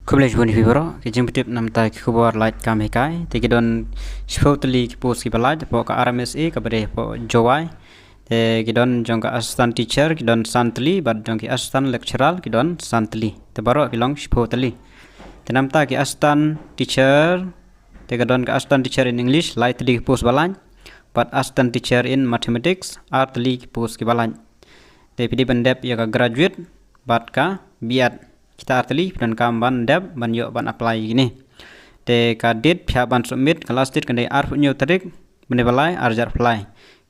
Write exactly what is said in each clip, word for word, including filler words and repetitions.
Khublei shibun ïa phi baroh, ki jingpyntip namar ki khubor lait kam hikai. Te ki don shiphew tylli ki post kiba lait hapoh ka R M S A kaba dei hapoh Jowai. Te ki don jong ka assistant teacher ki don san tylli bad jong ki assistant lecturer ki don san tylli. Te baroh ki long shiphew tylli. Te namar ki assistant teacher, te ka don ka assistant teacher in English lai tylli ki post ba lait, bad assistant teacher in mathematics ar tylli ki post kiba lait. Te phi dei ban dep ïa ka graduate bad ka B Ed. Kita ar tylli phi donkam ban dep ban ïoh ban apply ïa kine. Te ka date phi hap ban submit, ka last date kan dei arphew hynñiew tarik bnai ba lai ar hajar arphew lai.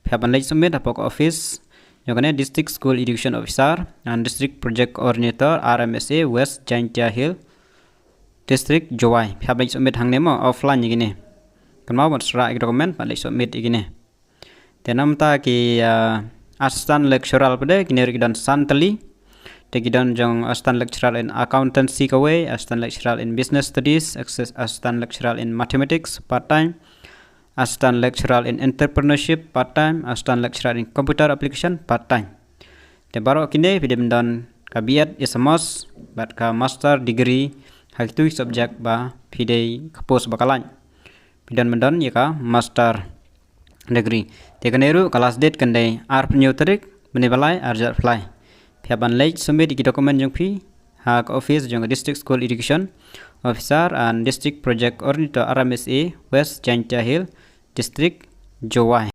Phi hap ban leit submit hapoh ka office jong kane District School Education Officer and District Project Coordinator, R M S A, West Jaintia Hills District, Jowai. Phi hap leit submit hangne mo, offline ïa kine. Kynmaw ban srah ïa ki document bad leit submit ïa kine. Te namar ki, ah, assistant lecturer pat de, kine ruh ki don san tylli. Te ki don jong assistant lecturer in accountancy kawei, assistant lecturer in business studies, assis-, assistant lecturer in mathematics part time, assistant lecturer in entrepreneurship part time, assistant lecturer in computer application part time. Te baroh kine phi dei ban don ka B Ed is a must bad ka master degree ha kitu ki subject ba phi dei, ka post ba ka lait. Phi dei ban don ïa ka master degree. Te kane ruh ka last date kan dei arphew hynñiew tarik bnai ba lai ar hajar arphew lai. Phi hap ban leit submit ïa ki document jong phi ha ka office jong ka District School Education Officer and District Project Coordinator, R M S A, West Jaintia Hills District, Jowai.